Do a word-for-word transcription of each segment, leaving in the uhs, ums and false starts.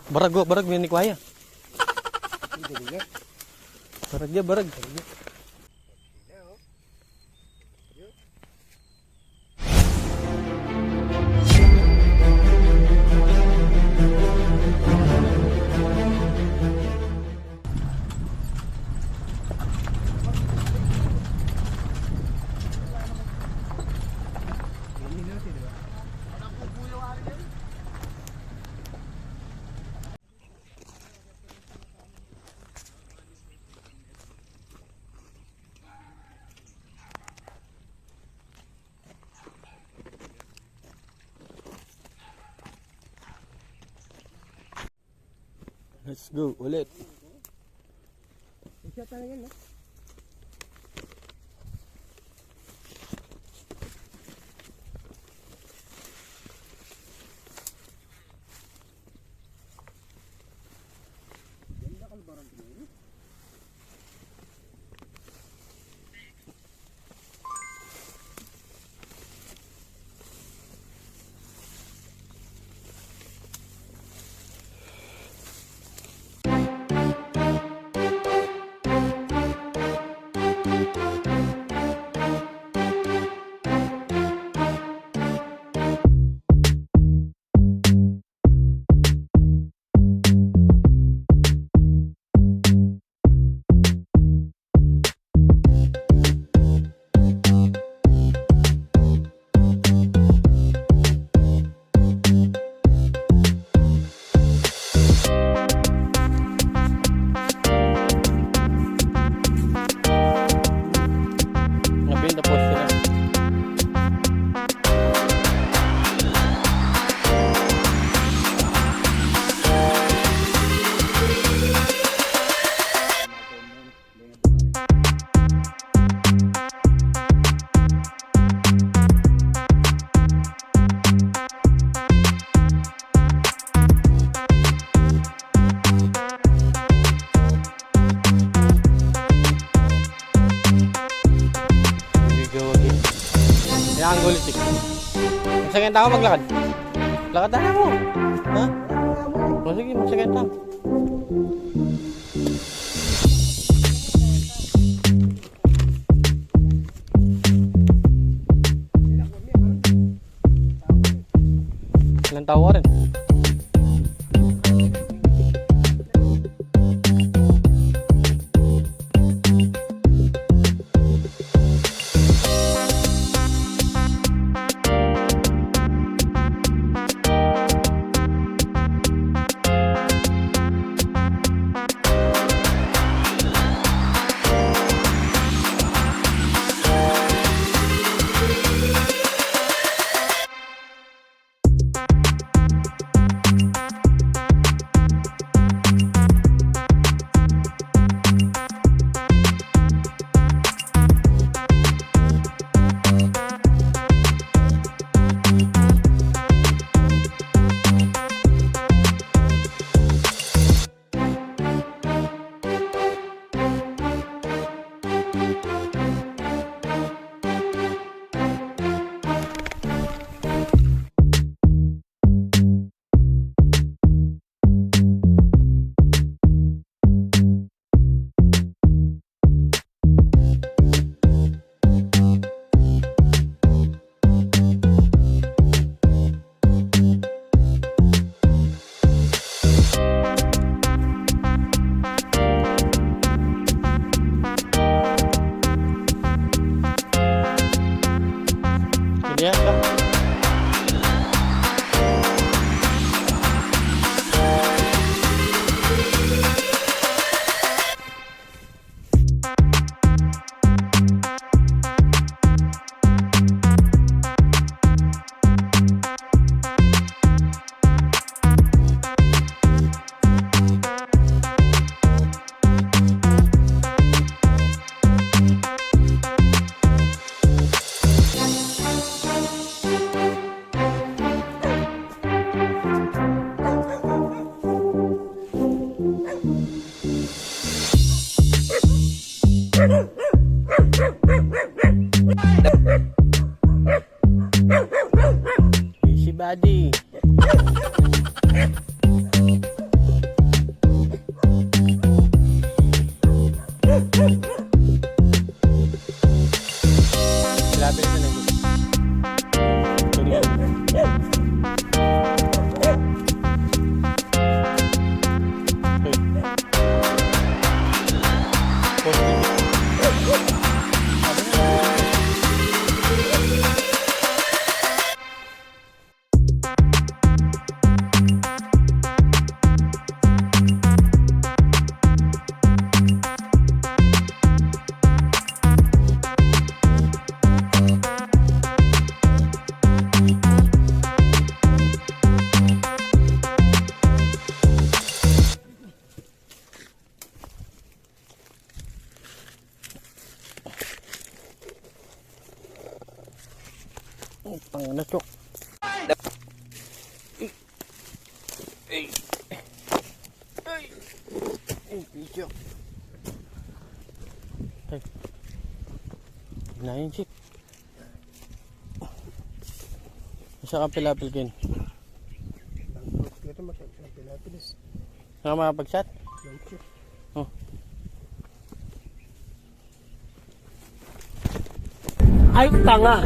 Barag, o, barag, may nikwaya. Barag ya, barag. Let's go ulit. Isa talaga, no? Napin, tapos na. Kailangan gulitik. Magsakyan tau maglakad. Lakad na mu. Ha? O, sige, magsakyan tau. Ilang tau rin? Ini apa? Easy body. Ay. Ay. Ay, video. Ay. Na yung chip. Isa kang pilapil, Ken. Ang pilapil is. Saan ka makapag-shot? Long chip. Oh. Ay, tanga!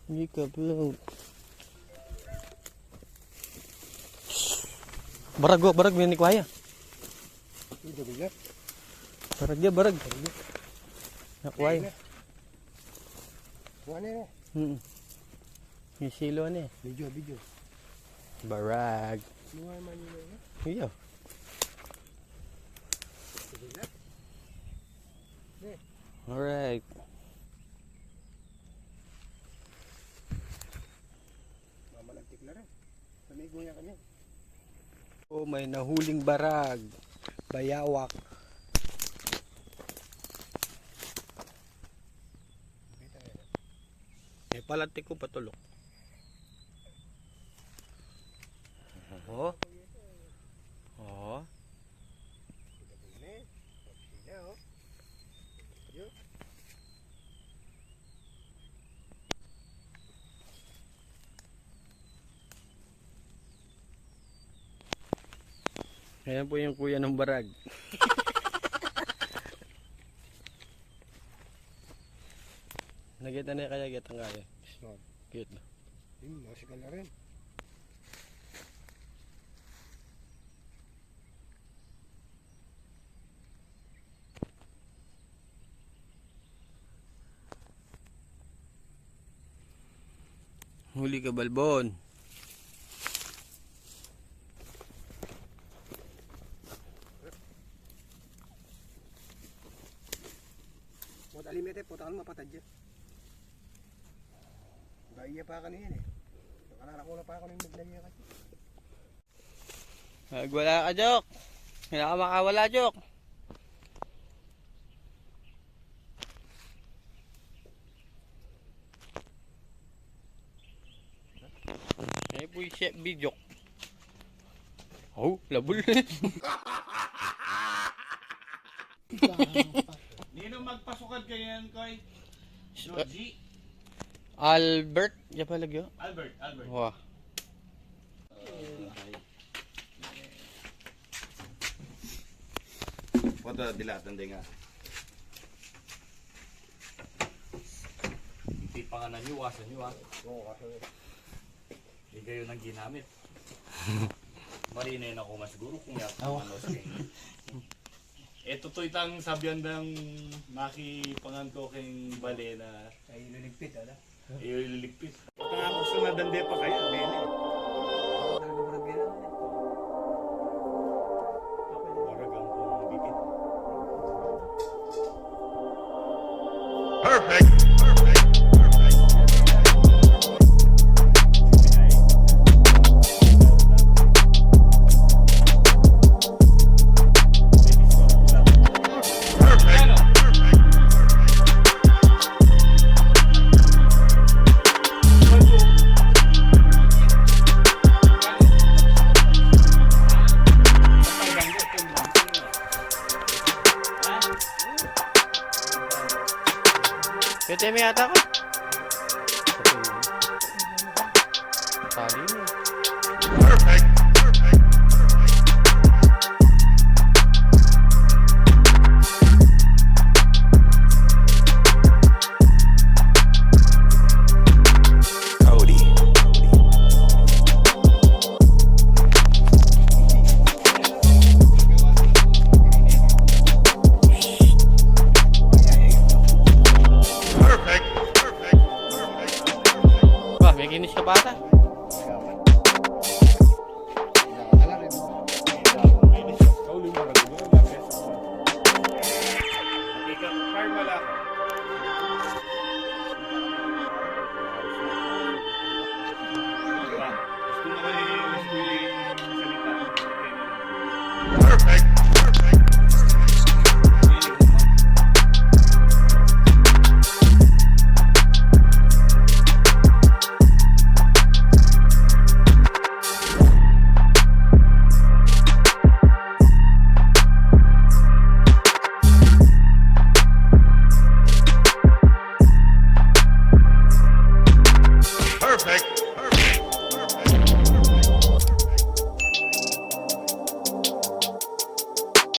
Hindi ka upload. Barag, o, barag, may nakuha ya. Hindi ko ya. Barag ya, barag. Nakuha ya. Kuha na ya. Hmm. Yung silo na eh. Video, video. Barag. Kuha man yun eh. Iyo. Sige na. Eh. Alright. Mamalagtik na rin. Pamigo niya kanya. O, may nahuling barag. Bayawak. May palatik ko patulok. O. O. Ayan po yung kuya ng barag. Nakita na kaya, kitang kaya. Cute na. Yun, masikal na rin. Huli ka, Balbon. Matalim ito, putang mapatad yan. Daya pa kanina eh. Nakalala ko na pa ako nung nagdaya ka. Magwala ka, Jok. Kailangan makawala, Jok. Ay, buwisit, Jok. O, labul. Nino magpasukad kayan, Koy? Georgie? Albert, ya pala, yo. Albert, Albert. Wa. Foto, dilatan din nga. Panganan yu, wasan yu, ha? Oo, kasi. Di kayu nang ginamit. Marine na ku man siguru kung yata. Awa. Ano, sige. E, tutu itang sabian dang makipangan ku keng bale na. Ay, liligpit, ala? E, liligpit. Pangako sa nadande pa kaya, bene. Talagang murag yan, eh. Talagang pang bitin. Perfect. Perfect. Perfect. Pwede may ata ko. Tali na. Cody. Perfect. Ba, may kinis ka pa ata?